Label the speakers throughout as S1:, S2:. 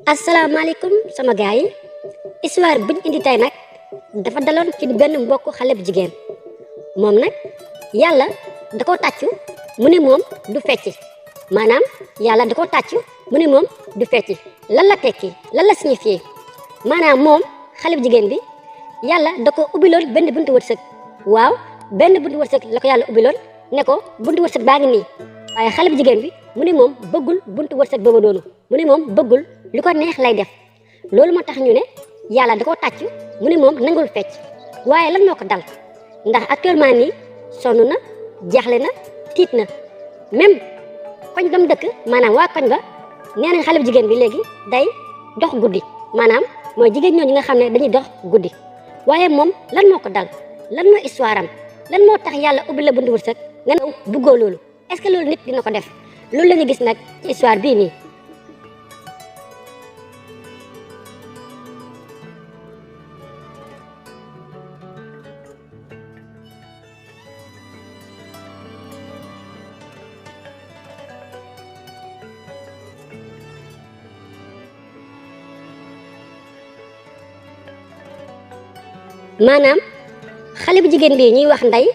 S1: asalaamaaleykum sama gars yi histoire buñ indi tey nag dafa daloon ci benn mbokk xale bu jigéen moom nag yàlla da ko tàccu mu ne moom du fecci maanaam yàlla da ko tàccu mu ne moom du fecci lan la tekki lan la signifié maanaam moom xale bu jigéen bi yàlla da ko ubbiloon benn buntu wërsëg waaw benn buntu wërsëg la ko yàlla ubbiloon ne ko buntu wërsëg baa ngi nii waaye xale bu jigéen bi mu ne moom bëggul buntu wërsëg boobu noonu mu ne moom bëggul li ko neex lay def loolu moo tax ñu ne yàlla da koo tàccu mu ne moom nangul fecc waaye lan moo ko dal ndax actuellement nii sonn na jaaxle na tiit na même koñ ba mu dëkk maanaam waa koñ ba nee nañ xale bu jigéen bi léegi day dox guddi maanaam mooy jigéen ñooñu nga xam ne dañuy dox guddi waaye moom lan moo ko dal lan mooy histoire am lan moo tax yàlla ubbi la buntu wërsëg nga ne buggoo loolu est-ce que loolu nit dina ko def loolu la ñu gis nag ci histoire bii nii. maanaam xale bu jigéen bi ñuy wax Ndey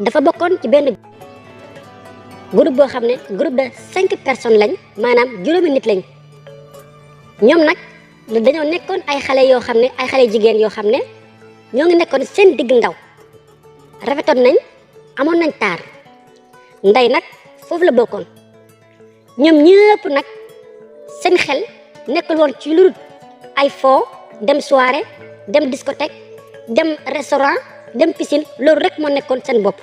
S1: dafa bokkoon ci benn groupe boo xam ne groupe de 5 personnes lañ maanaam juróomi nit lañ ñoom nag dañoo nekkoon ay xale yoo xam ne ay xale jigéen yoo xam ne ñoo ngi nekkoon seen digg ndaw rafetoon nañ amoon nañ taar Ndey nag foofu la bokkoon ñoom ñëpp nag seen xel nekkul woon ci lu dul ay foo dem soirée dem discothèque dem restaurant dem piscine loolu rek moo nekkoon seen bopp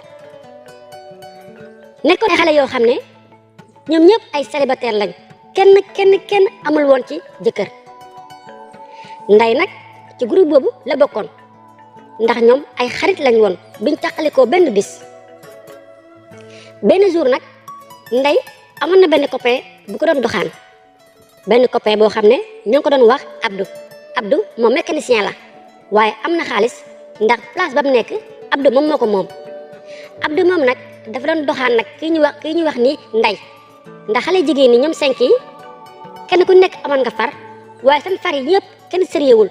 S1: nekkoon ay xale yoo xam ne ñoom ñëpp ay célibataire lañ kenn amul woon ci jëkkër Ndey nag ci groupe boobu la bokkoon ndax ñoom ay xarit lañ woon biñ tàqalikoo benn bis benn jour nag Ndey amoon na benn copain bu ko doon doxaan benn copain boo xam ne ñoo ngi ko doon wax Abdou moom mécanicien la waaye am na xaalis ndax place ba mu nekk Abdou moom moo ko moom Abdou moom nag dafa doon doxaan nag kii ñuy wax ni Ndey ndax xale jigéen ñi ñoom 5 yi kenn ku nekk amoon nga far waaye seen far yi ñëpp kenn sérieuxul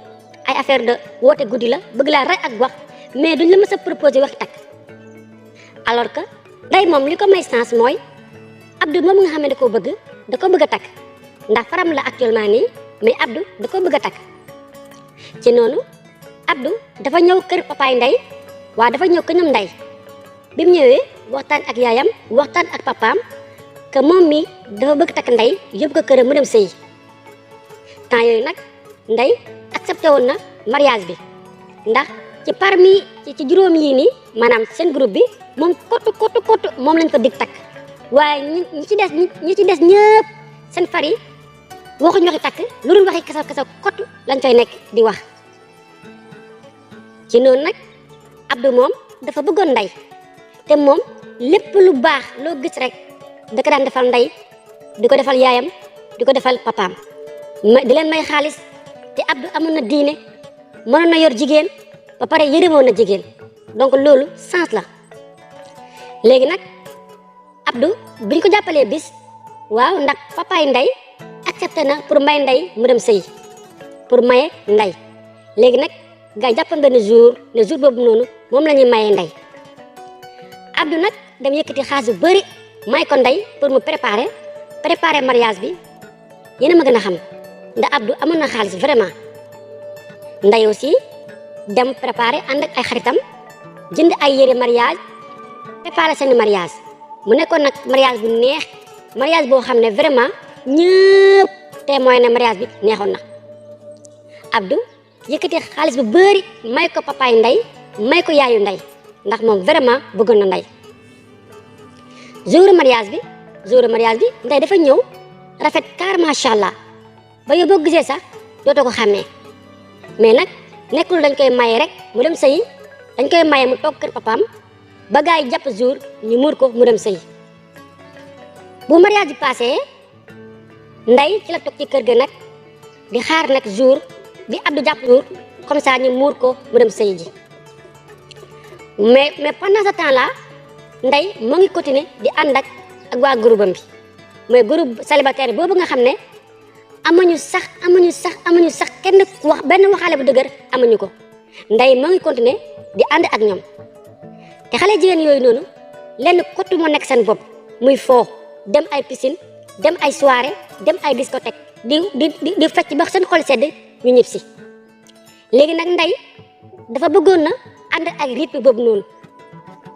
S1: ay affaire de woote guddi la bëgg laa rey ak wax mais duñ la mës a proposé wax takk alors que Ndey moom li ko may sens mooy Abdou moom nga xam ne da ko bëgg a takk ndax faram la actuellement nii mais Abdou da ko bëgg a takk ci noonu Abdou dafa ñëw kër papaay Ndey waaw dafa ñëw kër ñoom Ndey bi mu ñëwee waxtaan ak yaayam waxtaan ak papaam que moom mi dafa bëgg takk Ndey yóbbu ko këram mu dem sëyi temps yooyu nag Ndey accepté woon na mariage bi ndax ci parmi ci juróom yii nii maanaam seen groupe bi moom kottu moom lañ ko dig takk waaye ñi ci des ñëpp seen far yi waxuñ waxi takk lu dul waxi kasaw kottu lañ fay nekk di wax ci noonu nag Abdou moom dafa bëggoon Ndey te moom lépp lu baax loo gis rek da ko daan defal Ndey di ko defal yaayam di ko defal papaam di leen may xaalis te Abdou amoon na diine mënoon na yor jigéen ba pare yërëmoon na jigéen donc loolu sens la léegi nag Abdou biñ ko jàppalee bis waaw ndax papaay Ndey accepté na pour may Ndey mu dem sëy pour maye Ndey léegi nag nga jàppan benn jour ne jour boobu noonu moom la ñuy maye Ndey Abdou nag dem yëkkati xaalis bu bëri may ko Ndey pour mu préparer mariage bi yéen a ma gën a xam ndax Abdou amoon na xaalis vraiment Ndey aussi dem préparer ànd ak ay xaritam jënd ay yére mariage préparer seen mariage mu nekkoon nag mariage bu neex mariage boo xam ne vraiment ñëpp témoin ne mariage bi neexoon na Abdou yëkkati xaalis bu bëri may ko papaay Ndey may ko yaayu Ndey ndax moom vraiment bëggoon na Ndey jour mariage bi Ndey dafa ñëw rafet car macha allah ba yow boo gisee sax dootoo ko xàmmee mais nag nekkul dañ koy maye rek mu dem sëyi dañ koy maye mu toog kër papaam ba gars yi jàpp jour ñu muur ko mu dem sëyi bu mariage bi passé Ndey ci la toog ci kër ga nag di xaar nag jour bi Abdou jàpp jour comme ça ñu muur ko mu dem sëyi ji mais pendant ce temps là Ndey moo ngi continuer di ànd ak waa groupe am bi mooy groupe célibataire boobu nga xam ne amuñu sax kenn wax benn waxaale bu dëgër amuñu ko. Ndey moo ngi continuer di ànd ak ñoom te xale jigéen yooyu noonu lenn kottu moo nekk seen bopp muy foo dem ay piscine dem ay soirée dem ay discothèque di fecc ba seen xol sedd ñu ñib si. léegi nag Ndey dafa bëggoon na ànd ak rythme boobu noonu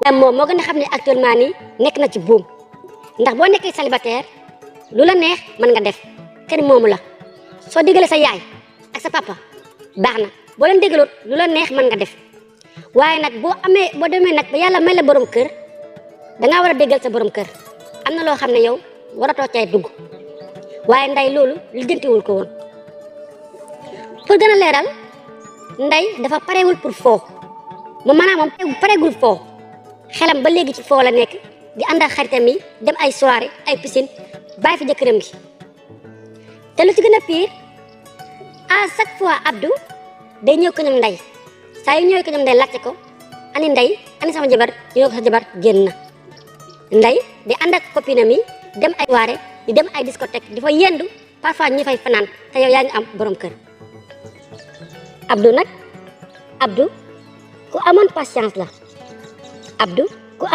S1: mais moom moo gën a xam ne actuellement nii nekk na ci buum ndax boo nekkee célibataire lu la neex mën nga def kenn moomu la soo diggalee sa yaay ak sa papa baax na boo leen déggaloon lu la neex mën nga def waaye nag boo demee nag ba yàlla may la borom kër dangaa war a déggal sa borom kër am na loo xam ne yow waratoo cay dugg waaye Ndey loolu lijjantiwul ko woon. pour gën a leeral Ndey dafa parewul pour foo moom maanaam moom paregul foo xelam ba léegi ci foo la nekk di ànd ak xaritam yi dem ay soirée ay piscine bàyyi fi jëkkëram gi te lu ci gën a pire à chaque fois Abdou day ñëw ko ñoom Ndey saa yu ñëwee ko ñoom Ndey laajte ko ani Ndey ani sama jabar ñu ne ko sa jabar génn na. Ndey di ànd ak copine mi dem ay soirée di dem ay discothèque di fa yendu parfois ñu fay fanaan te yow yaa ngi am borom kër. Abdou ku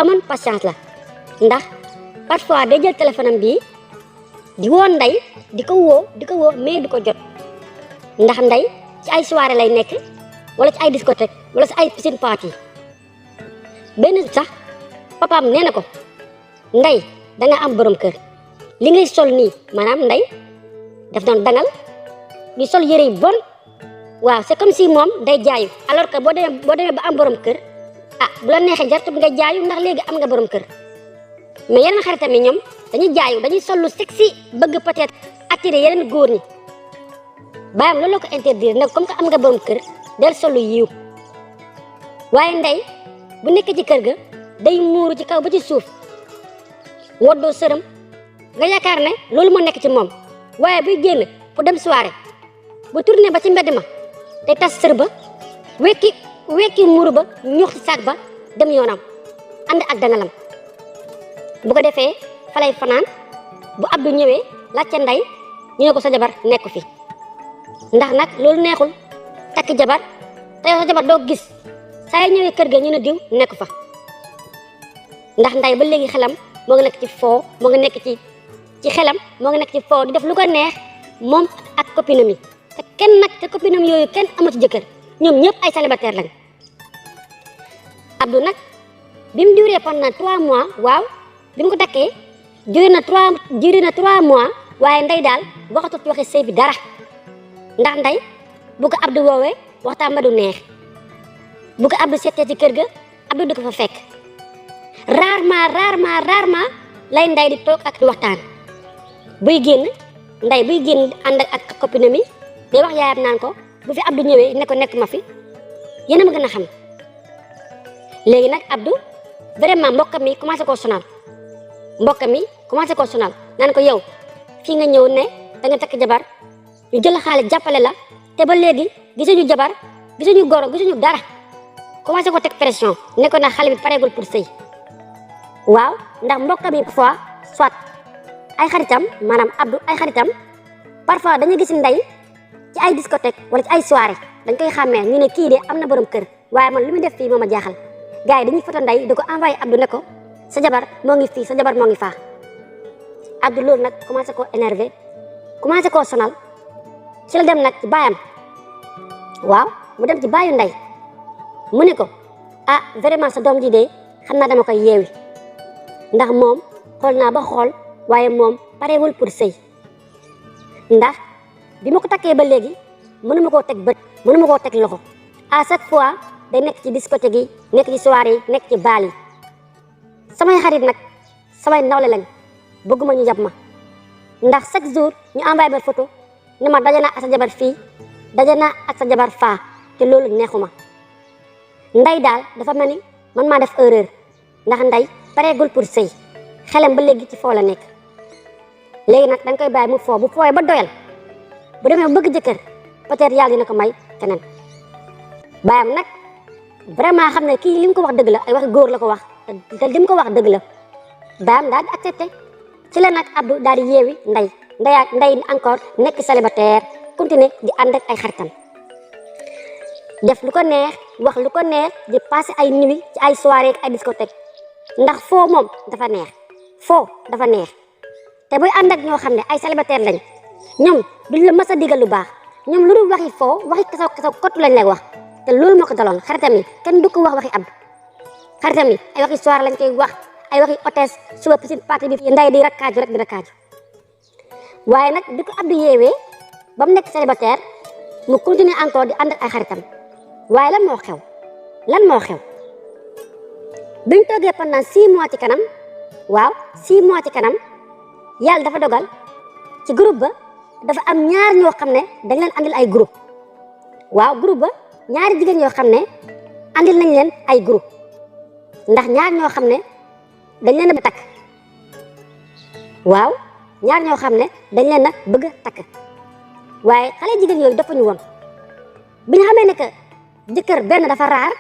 S1: amoon patience la ndax parfois day jël téléphone am bii di woo Ndey di ko woo mais du ko jot ndax Ndey ci ay soirée lay nekk wala ci ay discothèque wala ci ay piscine party. benn sax papaam nee na ko Ndey danga am borom kër li ngay sol nii maanaam Ndey daf doon dangal di sol yëre yu bon waaw c'est comme si moom day jaayu alors que boo demee ba am borom kër bu la neexee jartu nga jaayu ndax léegi am nga borom kër. mais yeneen xaritam yi ñoom dañuy jaayu dañuy sol lu sexy bëgg peut-être attirer yeneen góor ñi baayam loolu la ko interdire nag comme que am nga borom kër del sol lu yiw waaye Ndey bu nekkee ci kër ga day muuru ci kaw ba ci suuf woddoo sërëm nga yaakaar ne loolu moo nekk ci moom waaye buy génn pour dem soirée bu tourné ba ci mbedd ma day tas sër ba wekki muuru ba ñuux ci saak ba dem yoonam ànd ak dangalam. bu ko defee fa lay fanaan bu Abdou ñëwee laajte Ndey ñu ne ko sa jabar nekk fi ndax nag loolu neexul takk jabar te yow sa jabar doo gis saa yi ñëwee kër ga ñu ne diw nekk fa ndax Ndey ba léegi xelam moo ngi nekk ci foo moo ngi nekk ci xelam moo ngi nekk ci foo di def lu ko neex moom ak copinam yi te kenn nag te copinam yooyu kenn amu ci jëkkër ñoom ñëpp ay célibataire lañ. Abdou nag bi mu duré pendant 3 mois waaw bi mu ko takkee duré na 3 mois waaye Ndey daal waxatut waxi sëy bi dara ndax Ndey bu ko Abdou woowee waxtaan ba du neex bu ko Abdou seetee ci kër ga Abdou du ko fa fekk rarement lay Ndey di toog ak di waxtaan. buy génn ànd ak copine mi day wax yaayam naan ko bu fi Abdou ñëwee ne ko nekk ma fi yéen a ma gën a xam. léegi nag Abdou vraiment mbokkam mi commencé koo sonal naan ko yow fii nga ñëw ne da nga takk jabar ñu jël xaalis jàppale la te ba léegi gisuñu jabar gisuñu goro gisuñu dara commencé ko teg pression ne ko nag xale bi pareegul pour sëy. waaw ndax mbokkam mi parfois soit ay xaritam maanaam Abdou ay xaritam parfois dañuy gis Ndey ci ay discothèque wala ci ay soirée dañ koy xàmmee ñu ne kii de am na borom kër waaye man lu muy def fii moo ma jaaxal. gars yi dañuy foto Ndey di ko envoyé Abdou ne ko sa jabar moo ngi fii sa jabar moo ngi faa. Abdou loolu nag commencé koo énervé commencé koo sonal ci la dem nag ci baayam waaw mu dem ci baayu Ndey mu ne ko vraiment sa doom ji de xam naa dama koy yeewi ndax moom xool naa ba xool waaye moom parewul pour sëy ndax bi ma ko takkee ba léegi mënuma koo teg bët mënuma koo teg loxo à chaque fois day nekk ci discothèque yi nekk ci soirée yi nekk ci baal yi samay xarit nag samay nawle lañ bëgguma ñu jàpp ma ndax chaque jour ñu envoyé ma photo ne ma daje naa ak sa jabar fii daje naa ak sa jabar faa te loolu neexuma. Ndey daal dafa mel ni man maa def erreur ndax Ndey pareegul pour sëy xelam ba léegi ci foo la nekk léegi nag danga koy bàyyi mu foo bu fooyee ba doyal bu demee bëgg jëkkër peut-être yàlla dina ko may keneen. baayam nag vraiment xam ne kii li mu ko wax dëgg la ay waxi góor la ko wax te li mu ko wax dëgg la baayam daal di accepté ci la nag Abdou daal di yeewi Ndey Ndeye encore nekk célibataire continuer di ànd ak ay xaritam def lu ko neex wax lu ko neex di passer ay nuit ci ay soirée ak ay discothèque ndax foo moom dafa neex foo dafa neex te buy ànd ak ñoo xam ne ay célibataire lañ ñoom duñ la mës a digal lu baax ñoom lu dul waxi foo waxi kasaw kottu lañ lay wax te loolu moo ko daloon xaritam yi kenn du ko wax waxi Abdou xaritam yi ay waxi soirée lañ koy wax ay waxi hôtesse suba piscine party bi Ndeye di rakkaaju rek di rakkaaju waaye nag di ko Abdou yeewee ba mu nekk célibataire mu continuer encore di ànd ak ay xaritam waaye lan moo xew biñ toogee pendant 6 mois ci kanam waaw 6 mois ci kanam yàlla dafa dogal ci groupe ba dafa am ñaar ñoo xam ne dañ leen andil ay groupe waaw groupe ba ñaari jigéen yoo xam ne andil nañ leen ay groupe ndax ñaar ñoo xam ne dañ leen a takk waaw ñaar ñoo xam ne dañ leen a bëgg a takk waaye xale jigéen yooyu dafa ñu woon bi ñu xamee ne que jëkkër benn dafa raar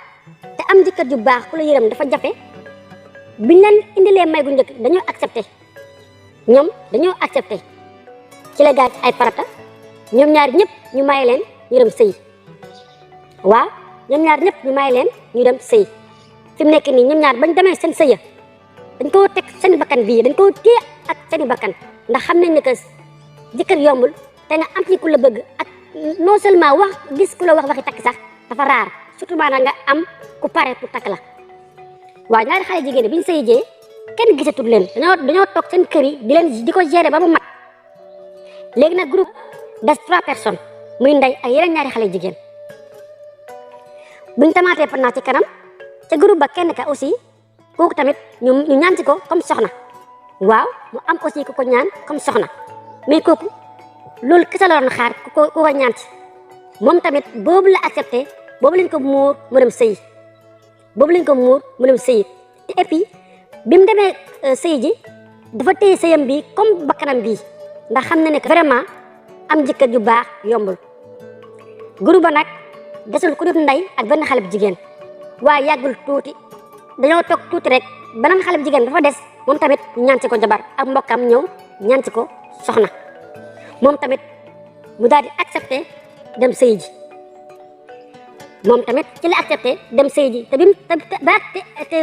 S1: te am jëkkër ju baax ku la yërëm dafa jafe biñ leen indilee may gu njëkk dañoo accepté ci la gaaj ay parata ñoom ñaar ñëpp ñu may leen ñu dem sëy waaw ñoom ñaar ñëpp ñu may leen ñu dem sëy fi mu nekk nii ñoom ñaar bañ demee seen sëya dañ koo teg seen bakkan bii dañ koo téye ak seen bakkan ndax xam nañ ne que jëkkër yombul te nga am ci ku la bëgg ak non seulement wax gis ku la wax waxi takk sax dafa raar surtout maanaam nga am ku pare pour takk la waaw ñaari xale jigéen bi ñu sëy jee kenn gisatul leen dañoo toog seen kër yi di ko gérer ba mu mat léegi nag groupe des 3 personnes muy Ndeye ak yeneen ñaari xale jigéen buñ tamaatee pendant ci kanam ca groupe ba kenn ka aussi kooku tamit ñu ñaan ci ko comme soxna waaw mu am aussi ku ko ñaan comme soxna mais kooku loolu kese la doon xaar ku ko ñaan ci moom tamit boobu la accepté boobu lañ ko muur mu dem sëy te et puis bi mu demee sëy ji dafa téye sëyam bi comme bakkanam bii ndax xam na ne que vraiment am jëkkër ju baax yombul groupe ba nag desul ku def Ndeye ak benn xale bu jigéen waaye yàggul tuuti dañoo toog tuuti rek beneen xale bu jigéen dafa des moom tamit ñaan ci ko jabar ak mbokkam ñëw ñaan ci ko soxna moom tamit mu daal di accepté dem sëy ji moom tamit ci la accepté dem sëy ji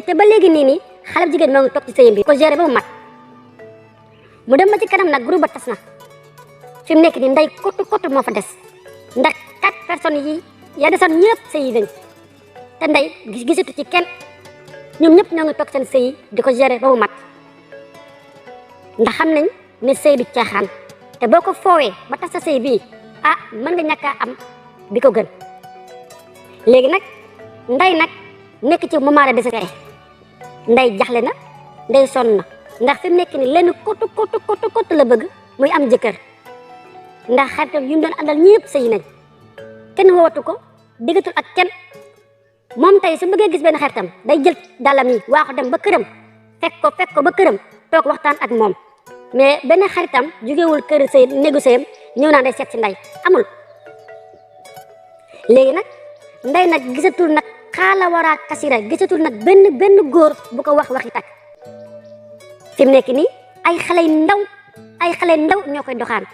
S1: te ba léegi nii xale bu jigéen moo ngi toog ci sëyam bi ko géré ba mu mat mu dem ba ci kanam nag groupe ba tas na fi mu nekk nii Ndeye kottu moo fa des ndax 4 personnes yi yaa desoon ñëpp sëy nañ te Ndeye gisatu ci kenn ñoom ñëpp ñoo ngi toog seen sëy di ko gérer ba mu mat ndax xam nañ ne sëy du caaxaan te boo ko foowee ba tas sa sëy bii mën nga ñàkk a am bi ko gën léegi nag Ndeye nag nekk ci moment de désespoir Ndeye jaxle na Ndeye sonn na ndax fi mu nekk ni lenn kottu la bëgg muy am jëkkër ndax xaritam yu mu doon àndal ñëpp sëy nañ kenn woowatu ko diggatul ak kenn moom tey su bëggee gis benn xaritam day jël dàllam yi waa ko dem ba këram fekk ko ba këram toog waxtaan ak moom mais benn xaritam jógewul kër sëy néegu sëyam ñëw naa day seet si Ndeye amul léegi nag Ndeye nag gisatul nag xaala waraa kasira gisatul nag benn góor bu ko waxi takk fi mu nekk nii ay xale ndaw ñoo koy doxaan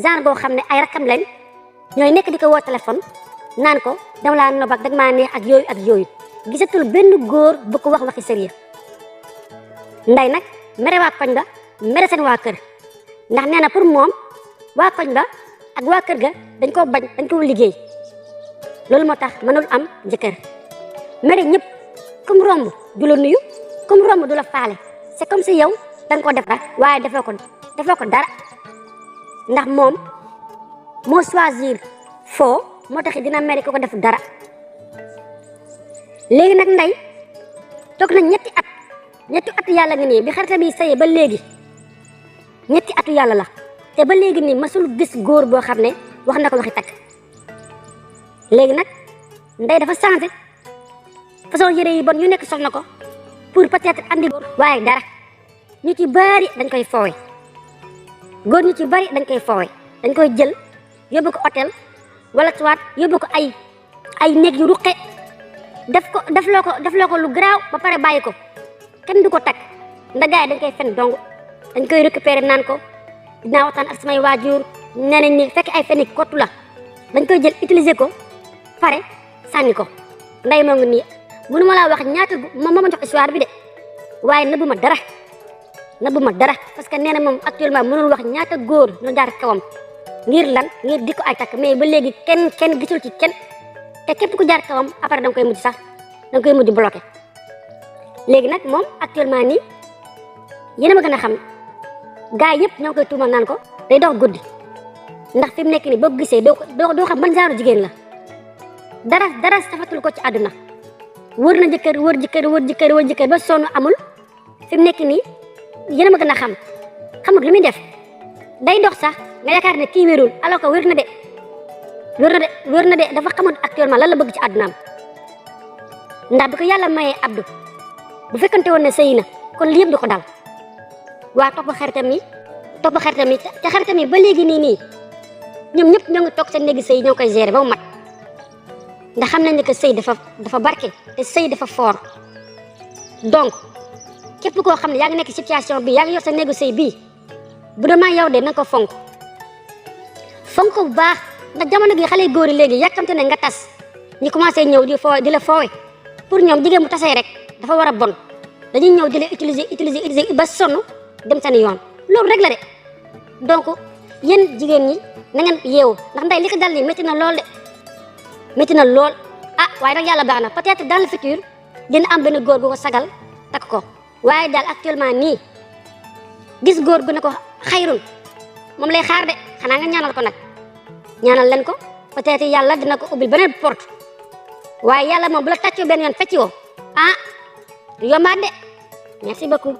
S1: genre boo xam ne ay rakkam lañ ñooy nekk di ko woo téléphone naan ko dama laa nopp ak dag maa neex ak yooyu gisatul benn góor bu ko waxi sérieux Ndeye nag mere waa koñ ba mere seen waa kër ndax nee na pour moom waa koñ ba ak waa kër ga dañ koo bañ dañ ko liggéey loolu moo tax mënul am jëkkër mere ñëpp comme romb du la nuyu comme romb du la faale c'est comme si yow danga ko def dara waaye defoo ko dara ndax moom moo choisir foo moo tax dina mere ko def dara léegi nag Ndeye toog na ñetti atu yàlla ngi nii bi xarita bi sëye ba léegi ñetti atu yàlla la te ba léegi nii masul gis góor boo xam ne wax na ko waxi takk léegi nag Ndeye dafa changé façon yére yi bon yu nekk sol na ko pour peut-être andi góor waaye dara ñu ci bari dañ koy foowe góor ñu ci bari dañ koy foowe dañ koy jël yóbbu ko hôtel wala soit yóbbu ko ay néeg yu ruqe def loo ko lu garaaw ba pare bàyyi ko kenn du ko takk ndax gars yi dañ koy fen dong dañ koy récupérer naan ko dinaa waxtaan ak samay waajur nee nañ ni fekk ay fenn kottu la dañ koy jël utiliser ko pare sànni ko nday moo ngi nii mënu ma laa wax ñaata moom moo ma jox histoire bi de waaye nëbbu ma dara parce que nee na moom actuellement mënul wax ñaata góor ñu jaar kawam ngir lan ngir di ko ay takk mais ba léegi kenn gisul ci kenn te képp ku jaar kawam après danga koy mujj bloqué léegi nag moom actuellement nii yéen a ma gën a xam gars yi yëpp ñoo ngi koy tuumal naan ko day dox guddi ndax fi mu nekk nii boo gisee doo xam ban genre jigéen la dara safatul ko ci àdduna wër na jëkkër ba sonn amul fi mu nekk nii yéen a ma gën a xamut lu muy def day dox sax nga yaakaar ne kii wérul alors que wér na de dafa xamut actuellement lan la bëgg ci àddunaam ndax bi ko yàlla mayee Abdou bu fekkante woon ne sëy na kon li yëpp du ko dal waa topp xaritam yi te xaritam yi ba léegi nii ñoom ñëpp ñoo ngi toog seen néegi sëy ñoo koy gérer ba mu mat ndax xam nañ ne que sëy dafa barke te sëy dafa fort donc képp koo xam ne yaa ngi nekk situation bi yaa ngi yor sa néegu sëy bii bu dama yow de na ko fonk bu baax ndax jamono gi xale góor yi léegi yàkkamte ne nga tas ñu commencé ñëw di la foowe pour ñoom jigéen mu tasee rek dafa war a bon dañuy ñëw di la utiliser ba sonn dem seen yoon loolu rek la de donc yéen jigéen ñi na ngeen yeewu ndax nday li ko dal nii métti na lool waaye nag yàlla baax na peut-être dans le futur dina am benn góor gu ko sagal takk ko waaye daal actuellement nii gis góor gu ne ko xayrun moom lay xaar de xanaa nga ñaanal ko nag ñaanal leen ko peut-être yàlla dina ko ubbil beneen porte waaye yàlla moom bu la tàccoo benn yoon fecc woo du yombaat de merci beaucoup